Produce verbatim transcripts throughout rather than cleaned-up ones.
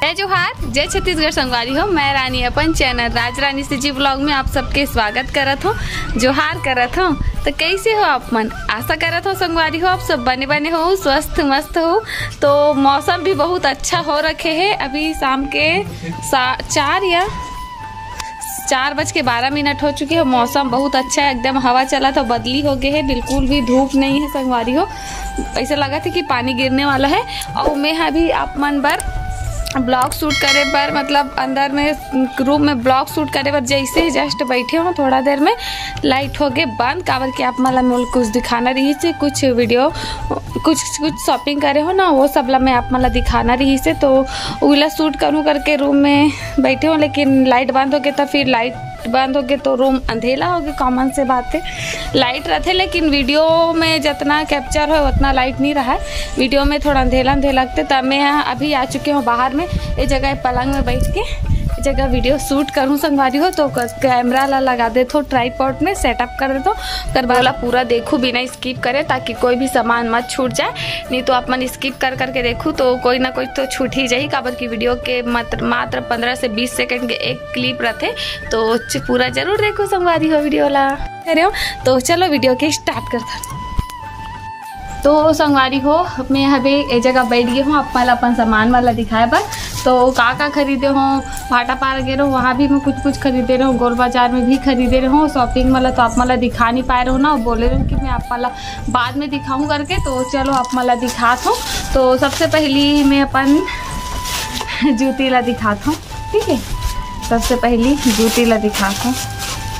जय जोहार, जय छत्तीसगढ़ संगवारी हो। मैं रानी अपन चैनल राज रानी सीजी ब्लॉग में आप सबके स्वागत करत हूँ, जोहार करत हूँ। तो कैसे हो आप मन? आशा करत हूँ संगवारी हो आप सब बने बने हो, स्वस्थ मस्त हो। तो मौसम भी बहुत अच्छा हो रखे है। अभी शाम के सा-, चार या चार बज के बारह मिनट हो चुके हो। मौसम बहुत अच्छा है, एकदम हवा चलत हे, बदली हो गए है, बिल्कुल भी धूप नहीं है संगवारी हो। ऐसा लगथे कि पानी गिरने वाला है। और मैं अभी आप मन बर ब्लॉग शूट करे बर, मतलब अंदर में रूम में ब्लॉग शूट करे बर जैसे ही जस्ट बैठे हो, थोड़ा देर में लाइट हो गए बंद, काबर कि आप मन ला मोला कुछ दिखाना रहिस हे, कुछ वीडियो, कुछ कुछ शॉपिंग करे हो ना, वो सब ला मैं आप मन ला दिखाना रहिस हे। तो उला शूट करूँ करके रूम में बैठे हो, लेकिन लाइट बंद हो गए, तो फिर लाइट बंद हो गए तो रूम अंधेला हो गए, कॉमन से बात है। लाइट रहथे लेकिन वीडियो में जितना कैप्चर हो उतना लाइट नहीं रहा है, वीडियो में थोड़ा अंधेला अंधेला लगथे। तब मैं यहाँ अभी आ चुके हूँ बाहर में, ये जगह पलंग में बैठ के ये जगह वीडियो शूट करूँ संगवारी हो। तो क-, कैमरा ला लगा देथों ट्राईपॉड में, सेटअप कर देथों। ओकर बाद ला पूरा देखू बिना स्किप करे, ताकि कोई भी सामान मत छूट जाए, नहीं तो आप मन स्किप कर करके देखू तो कोई ना कोई तो छूट ही जाही, काबर कि वीडियो के मात्र मात्र पंद्रह से बीस सेकंड के एक क्लिप रहथे। तो च-, पूरा जरूर देखो संगवारी हो वीडियो ला। करे हो तो चलो वीडियो के स्टार्ट करथन। तो संगवारी हो, मैं अभी ए जगह बैठ गई हूँ आप मन ला अपन सामान वाला दिखाए बर। तो का का खरीदे हो, भाटापारा गे रहो, वहाँ भी मैं कुछ कुछ खरीदे रहो, गोल बाजार में भी खरीदे रहो। शॉपिंग वाला तो आप मन ला दिखा नहीं पाए रहो ना, बोले रहो कि मैं आप मन ला बाद में दिखाऊँ करके। तो चलो आप मन ला दिखात हूँ। तो सबसे पहली मैं अपन जूती ला दिखात हूँ, ठीक है। सबसे पहली जूती ला दिखात हूँ।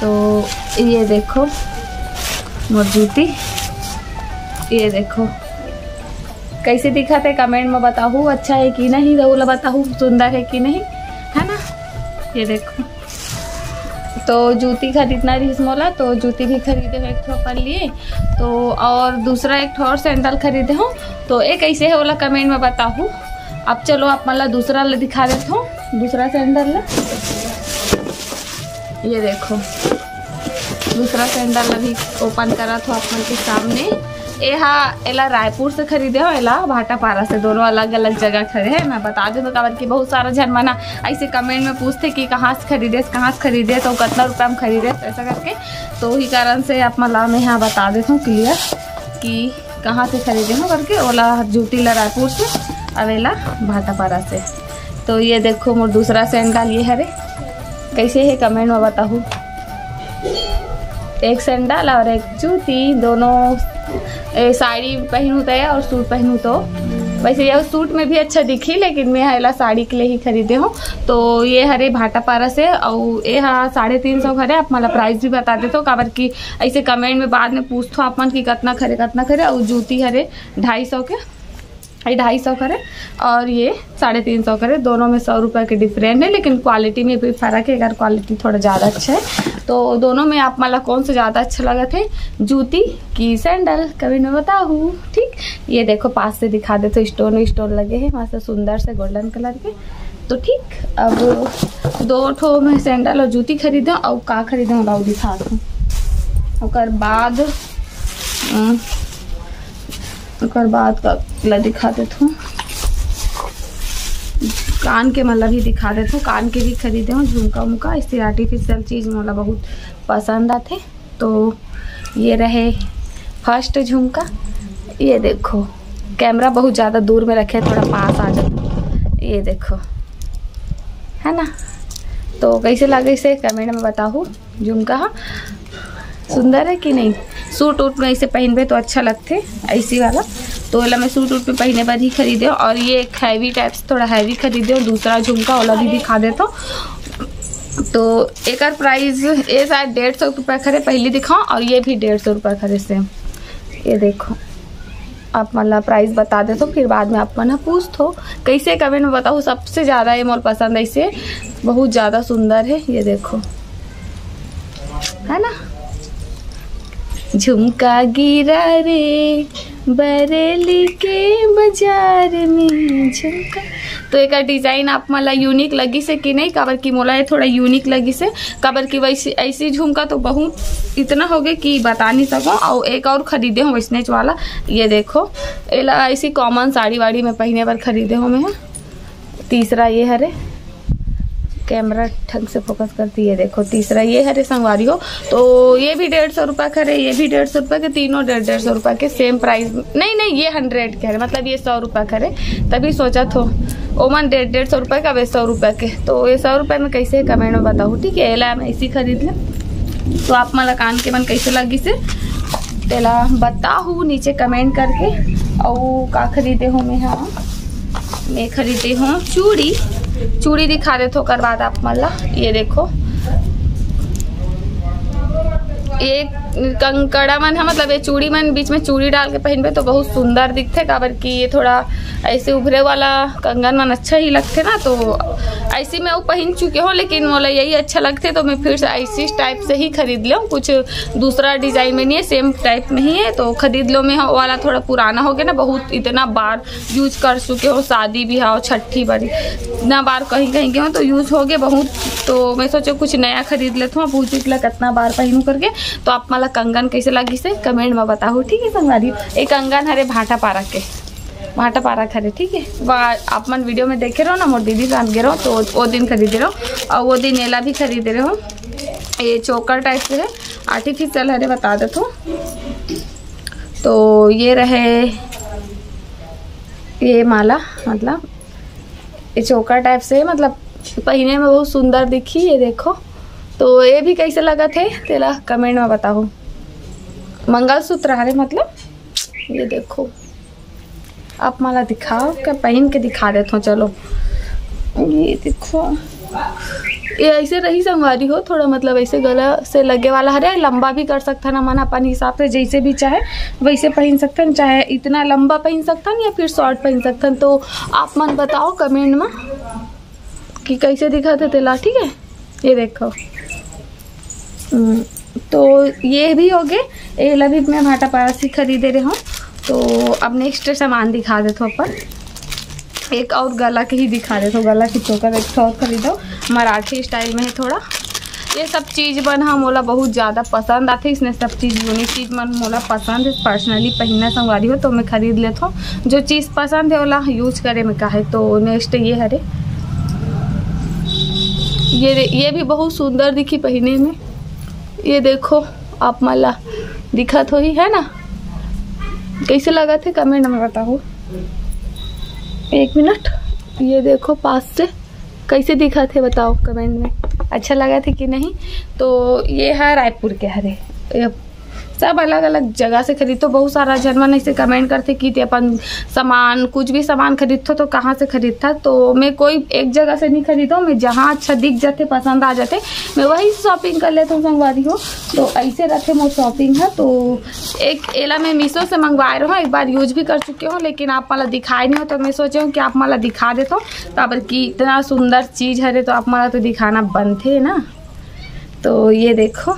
तो ये देखो मोर जूती, ये देखो कैसे दिखत हे, कमेंट में बताहू अच्छा है कि नहीं, तो ओला बताहू सुंदर है कि नहीं, है ना। ये देखो, तो जूती खरीदना रहिस मोला, तो जूती भी खरीदे हो एक ठो अपन लिए। तो और दूसरा एक ठो और सैंडल खरीदे हो, तो ये कैसे है ओला कमेंट में बताहू। अब चलो आप मन ला दूसरा ला दिखा देत हो, दूसरा सैंडल ला। ये देखो, दूसरा सैंडल ला भी ओपन करत हो आप मन के सामने। एहा, एला रायपुर से खरीदे हो, एला भाटापारा से, दोनों अलग-अलग जगह खड़े हैं। मैं बता दूं तो, काबर कि बहुत सारा झन मन ह ऐसे कमेंट में पूछथे कि कहाँ से खरीदे, कहाँ से खरीदे, तो कितना रुपया में खरीदे, ऐसा करके। तो वही कारण से आप मन ला मैं यहाँ बता देता हूँ क्लियर कि कहाँ से खरीदे हो करके। ओला जूती ला रायपुर से, अवेला भाटापारा से। तो ये देखो मोर दूसरा सैंडल ये हरे, कैसे है कमेंट में बताहू। एक सैंडल और एक जूती, दोनों ए, साड़ी पहनू तो और सूट पहनू तो। वैसे यह सूट में भी अच्छा दिखी, लेकिन मैं एला साड़ी के लिए ही खरीदे हूँ। तो ये हरे भाटापारा से, और ये हा साढ़े तीन सौ हरे। आप मला प्राइस भी बता देते हो, काबर कि ऐसे कमेंट में बाद में पूछते हो आप मन कि कितना खरे, कितना खरे। और जूती हरे ढाई सौ के, ये ढाई सौ करे और ये साढ़े तीन सौ करे, दोनों में सौ रुपये के डिफरेंट है, लेकिन क्वालिटी में भी फ़र्क है। अगर क्वालिटी थोड़ा ज़्यादा अच्छा है तो दोनों में आप मला कौन सा ज़्यादा अच्छा लगा थे, जूती कि सैंडल, कमेंट में बताहू। ठीक, ये देखो पास से दिखा दे तो स्टोन स्टोन लगे हैं मस्त सुंदर से गोल्डन कलर के। तो ठीक, अब दो ठो मैं सैंडल और जूती खरीदे और का खरीदे, ओला दिखा दूँ। ओकर बाद, अम, ओकर बाद का ला दिखा देत हूँ, कान के मला भी दिखा देत हूँ। कान के भी खरीदे हूँ, झुमका उमका, ऐसे आर्टिफिशियल चीज मला बहुत पसंद आथे। तो ये रहे फर्स्ट झुमका। ये देखो, कैमरा बहुत ज़्यादा दूर में रखे, थोड़ा पास आ जाओ। ये देखो, है ना, तो कैसे लगे इसे कमेंट में बताहू। झुमका हा सुंदर है कि नहीं? सूट उट में ऐसे पहनबे तो अच्छा लगथे, ऐसी वाला। तो ओला मैं सूट उट में पहने बर ही खरीदे हूँ। और ये एक हैवी टाइप से, थोड़ा हैवी खरीदे हूँ, दूसरा झुमका, ओला भी दिखा देता हूँ। तो एकर प्राइस, ये शायद डेढ़ सौ रुपये खरे, पहले दिखाओ, और ये भी डेढ़ सौ रुपये खरे सेम। ये देखो, आप मन ला प्राइस बता देथो, फिर बाद में आप मन ह पूछथो। कैसे, कमेंट में बताओ, सबसे ज़्यादा ये मोर पसंद है, इसे बहुत ज़्यादा सुंदर है। ये देखो, है ना, झुमका गिरा रे बरेली के बाजार में झुमका। तो एकर डिजाइन आप मन ला यूनिक लगिस हे कि नहीं? काबर कि मोला ये थोड़ा यूनिक लगिस हे, काबर कि वैसे ऐसी झुमका तो बहुत इतना हो गए कि बता नहीं सको। और एक और खरीदे हूँ वैसनेच वाला, ये देखो, एला ऐसी कॉमन साड़ी वाड़ी में पहने बर खरीदे हूँ मैं। तीसरा ये हरे, कैमरा ढंग से फोकस करती है, देखो तीसरा ये हरे संगवारी हो। तो ये भी डेढ़ सौ रुपया के हरे, ये भी डेढ़ सौ रुपया के, तीनों डेढ़ डेढ़ सौ रुपया के, सेम प्राइस। नहीं नहीं, ये हंड्रेड के हरे, मतलब ये सौ रुपया के हरे, तभी सोचा थो ओमन डेढ़ डेढ़ सौ रुपया का, वे सौ रुपया के। तो ये सौ रुपया में कैसे है, कमेंट में बताओ, ठीक है। एला मैं इसी खरीद ले। तो आप मन ला कान के मन कैसे लगिस हे, तेला बताहू नीचे कमेंट करके। अउ का खरीदे हो मैं हा, मैं खरीदे हो चूड़ी। चूड़ी दिखा देथो, ओकर बाद आप मन ला। ये देखो, ये कंकड़ा मन ह, मतलब ये चूड़ी मन, बीच में चूड़ी डाल के पहनबे तो बहुत सुंदर दिखथे, काबर कि ये थोड़ा ऐसे उभरे वाला कंगन मन अच्छा ही लगथे ना। तो ऐसी मैं वो पहन चुके हो, लेकिन मोला यही अच्छा लगथे, तो मैं फिर से ऐसी टाइप से ही खरीद लेहूँ। कुछ दूसरा डिजाइन में नहीं है, सेम टाइप में ही है, तो खरीद लेहूँ मैं। वो वाला थोड़ा पुराना हो गया ना, बहुत इतना बार यूज कर चुके हो, शादी ब्याह, छठी बारी, इतना बार कहीं कहीं गए हो तो यूज हो गए बहुत। तो मैं सोचे कुछ नया खरीद लेथो, पूछू कि ला कितना बार पहनू करके। तो आप मन ला कंगन कैसे लगिस हे, कमेंट में बताहू, ठीक है संगवारी। एक कंगन हरे भाटापारा के, भाटापारा के हरे, ठीक है। वा-, आप मन वीडियो में देखे रहो ना, मोर दीदी साथ गे रहो, तो वो दिन खरीदे रहो, और वो दिन एला भी खरीदे रहो, ये चोकर टाइप से है, आर्टिफिशियल हरे, बता देथो। तो ये रहे ये माला, मतलब ये चोकर टाइप से, मतलब पहने में बहुत सुंदर दिखी। ये देखो, तो ये भी कैसे लगथे, तेला कमेंट में बताओ। मंगलसूत्र हरे, मतलब ये देखो, आप मन ला दिखाओ, क्या पहन के दिखा देथो। चलो, ये देखो, ये ऐसे रही संगवारी हो, थोड़ा मतलब ऐसे गला से लगे वाला हरे, लंबा भी कर सकथन हमन अपन हिसाब से, जैसे भी चाहे वैसे पहन सकथन, चाहे इतना लंबा पहन सकथन या फिर शॉर्ट पहन सकथन। तो आप मन बताओ कमेंट में कि कैसे दिखथे तेला, ठीक है। ये देखो, हम्म, तो ये भी हो गए, एला भी मैं भाटापारा से खरीदे रहे हूँ। तो अब नेक्स्ट सामान दिखा देथो अपन, एक और गला के ही दिखा देथो, गला के चोकर एक ठो और खरीदो, मराठी स्टाइल में है थोड़ा। ये सब चीज मन ह मोला बहुत ज्यादा पसंद आथे, इसने सब चीज, यूनिक चीज मन मोला पसंद है। पर्सनली पहनना संगवारी हो तो मैं खरीद लेथो, जो चीज पसंद है ओला यूज करे में का है। तो नेक्स्ट ये हरे, ये रे-, ये भी बहुत सुंदर दिखी पहने में। ये देखो, आप मन ला दिखत होही, है ना, कैसे लगथे कमेंट में बताओ। एक मिनट, ये देखो पास से कैसे दिखथे बताओ कमेंट में, अच्छा लगथे कि नहीं। तो ये है रायपुर के हरे, ये सब अलग अलग जगह से खरीदथो। बहुत सारा झन मन ऐसे कमेंट करथे कि ते अपन सामान, कुछ भी सामान खरीदथो तो कहाँ से खरीदथा। तो मैं कोई एक जगह से नहीं खरीदो, मैं जहाँ अच्छा दिख जाथे, पसंद आ जाथे, मैं वही से शॉपिंग कर लेथो संगवारी हो। तो ऐसे रथे मोर शॉपिंग है। तो एक एला मैं मीशो से मंगवाए रहो, एक बार यूज भी कर चुके हो, लेकिन आप मन ला दिखाए नहीं हो, तो मैं सोचे हूँ कि आप मन ला दिखा देथो, काबर कि इतना सुंदर चीज हरे तो आप मन ला तो दिखाना बनथे ना। तो ये देखो,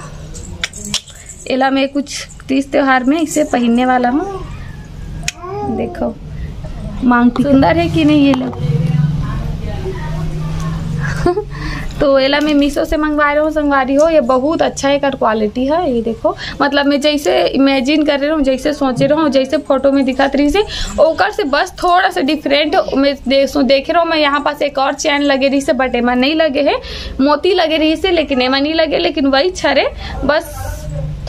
एला मैं कुछ तीज त्योहार में इसे पहनने वाला हूँ। देखो मांग सुंदर है कि नहीं ये लोग। तो एला मैं मीशो से मंगवाए रहो संगवारी हो, ये बहुत अच्छा एकर क्वालिटी है। ये देखो, मतलब मैं जैसे इमेजिन करे रहो, जैसे सोचे रहो, जैसे फोटो में दिखत रहिसे, ओकर से बस थोड़ा सा डिफरेंट। मैं दे-, सो-, देखे रहो, मैं यहाँ पास एक और चेन लगे रहिसे, बट एमा नहीं लगे है, मोती लगे रहिसे, लेकिन एमा नहीं लगे, लेकिन वही हरे, बस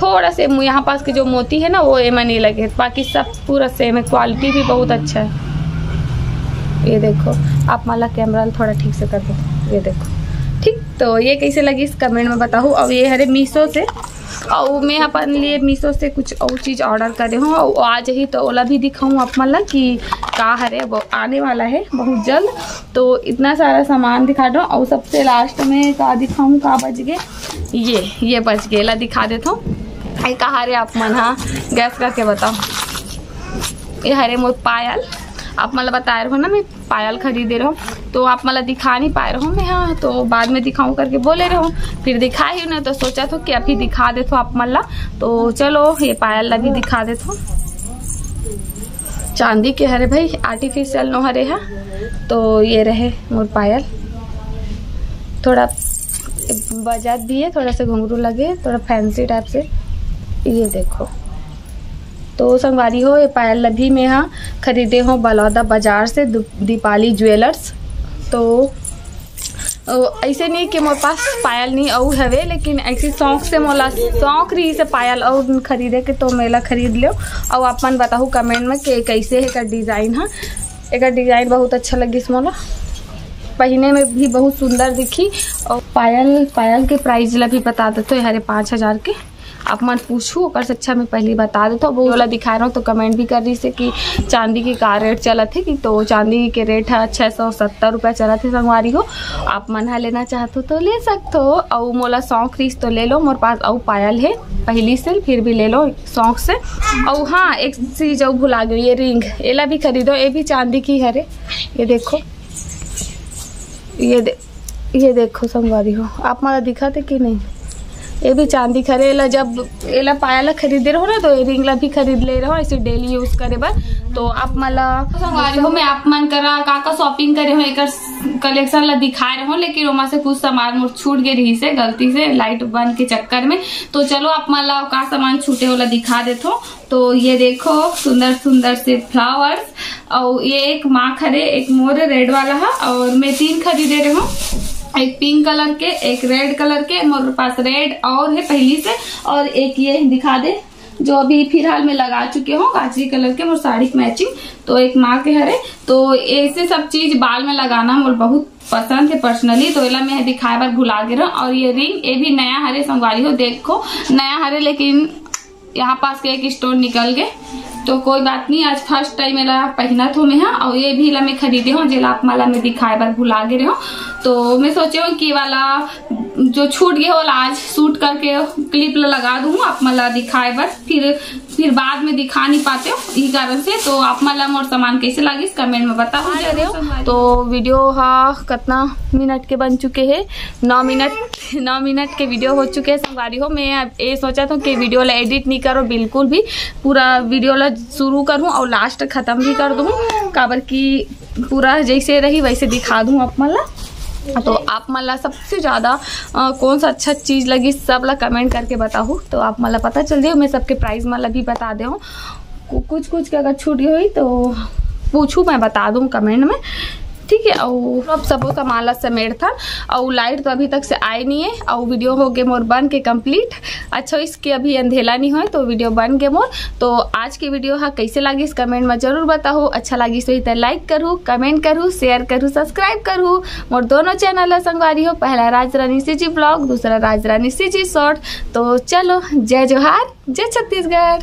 थोड़ा से मु-, यहाँ पास के जो मोती है ना, वो एमा नहीं लगे, बाकी सब पूरा सेम है। क्वालिटी भी बहुत अच्छा है। ये देखो, आप मन ला कैमरा ला थोड़ा ठीक से कर दो। ये देखो, ठीक, तो ये कैसे लगिस कमेंट में बताओ। अब ये हरे मीशो से, और मैं अपन लिए मीशो से कुछ और चीज ऑर्डर करे हूँ, और आ जाही तो ओला भी दिखाऊँ आप मन ला कि का हरे, वो आने वाला है बहुत जल्द। तो इतना सारा सामान दिखा दो, और सबसे लास्ट में का दिखाऊँ, का बच गए, ये, ये बच गए, ला दिखा देथो। ये का हरे आप मन, हाँ, गैस करके बताओ। ये हरे मोर पायल, आप मन ला बताए रहो ना, मैं पायल खरीदे रहो, तो आप मन ला दिखा नहीं पाए रहो मैं, हाँ, तो बाद में दिखाऊँ करके बोले रहो, फिर दिखाए ही ना, तो सोचा थो कि अभी दिखा देथो आप मन ला। तो चलो, ये पायल ला भी दिखा देथो। चांदी के हरे भाई, आर्टिफिशियल नो हरे हा। तो ये रहे मोर पायल, थोड़ा बजात भी है, थोड़ा सा घुंघरू लगे, थोड़ा फैंसी टाइप से। ये देखो, तो संगवारी हो, ये पायल ला भी मैं हा खरीदे हो बलौदा बाजार से, दु-, दीपाली ज्वेलर्स। तो अइसे नहीं कि मोर पास पायल नहीं अउ हवे, लेकिन ऐसी शौक से मोला शौक रहिस हे पायल अउ खरीदे के, तो मैं एला खरीद लेव। अउ आप मन बताहू comment में कि कैसे हे एकर design ह। एकर design बहुत अच्छा लगिस मोला, पहिने में भी बहुत सुंदर दिखी। अउ पायल, पायल के price ला भी बता देथों, ये हरे पाँच हजार के। आप मन पूछू, ओकर से अच्छा मैं पहले बता देथों। वो वाला दिखा रहा हूँ तो comment भी कर रहिस हे कि चांदी के का rate चलत हे, कि तो चांदी के rate ह छः सौ सत्तर रुपया चलत हे संगवारी हो। आप मन ह लेना चाहत हो तो ले सकत हो। अउ मोला शौक रहिस तो ले लो, मोर पास अउ पायल हे पहली से, फिर भी ले लो शौक से। अउ हाँ, एक चीज अउ भुला गई, ये ring, एला भी खरीदो, ये भी चांदी की हरे। ये देखो, ये दे, ये देखो संगवारी हो, आप मन ला दिखत हे कि नहीं? ये भी चांदी के हरे। एला जब, एला पायल ला खरीदे रहो ना, तो ये ring ला भी खरीद ले रहो ऐसे daily use करे बर। तो आप मन ला संगवारी हो, मैं आप मन करा का का shopping करे हो, एकर collection ला दिखाए रहो, लेकिन ओमा से कुछ सामान मोर छूट गए रहिस हे गलती से light बंद के चक्कर में। तो चलो आप मन ला का सामान छूटे, ओला दिखा देथों। तो ये देखो, सुंदर सुंदर से flowers, अउ ये एक माँ हरे, एक मोर red वाला है, अउ मैं तीन खरीदे रहे हूँ, एक pink colour के, एक red colour के, मोर पास red अउ है पहली से, अउ एक ये दिखा दे जो अभी फिलहाल मैं लगा चुके हूँ गाजरी colour के, मोर साड़ी के matching। तो एक माँ के हरे, तो ऐसे सब चीज बाल में लगाना मोर बहुत पसंद है personally, तो एला मैं दिखाए बर भुला गे रहा। अउ ये ring, ये भी नया हरे संगवारी हो, देखो नया हरे, लेकिन यहाँ पास के एक stone निकल गए, तो कोई बात नहीं, आज first time एला पहनत हो मैं हा। अउ ये भी ला मैं खरीदे हो, जेला आप मन ला मैं दिखाए बर भुला गे रहे हो। तो मैं सोचे हो कि वाला जो छूट गए हो, वाला आज shoot करके clip ला लगा दूँ आप मन ला दिखाए बर, फिर फिर बाद में दिखा नहीं पाते हो, यही कारण से। तो आप मन ला मोर सामान कैसे लागिस comment में बताओ। तो video हा कितना मिनट के बन चुके हैं, नौ मिनट, नौ मिनट के video हो चुके हैं संगवारी हो। मैं अब ये सोचा था कि video ला edit नहीं करो बिल्कुल भी, पूरा video ला शुरू करूँ अउ last खत्म भी कर दूँ, काबर कि पूरा जैसे रही वैसे दिखा दूँ आप मन ला। तो आप मन ला सबसे ज़्यादा अ, कौन सा अच्छा चीज़ लगी, सब ला comment करके बताहू, तो आप मन ला पता चल जाए। मैं सबके price मन ला भी बता दे हूँ, कु-, कुछ कुछ के अगर छूट गई होई तो पूछू, मैं बता दूँ comment में, ठीक है। अउ अब सबो सामान ला समेट था, अउ light तो अभी तक से आए नहीं है, अउ video हो गए मोर बन के complete। अच्छा, इसके अभी अंधेला नहीं होए तो video बन गए मोर। तो आज के video हा कैसे लागिस comment में जरूर बताहू। अच्छा लागिस होही त like करू, comment करू, share करू, subscribe करू मोर दोनों channel ला संगवारी हो। पहला राजरानी CG vlog, दूसरा राजरानी CG short। तो चलो, जय जोहार, जय छत्तीसगढ़।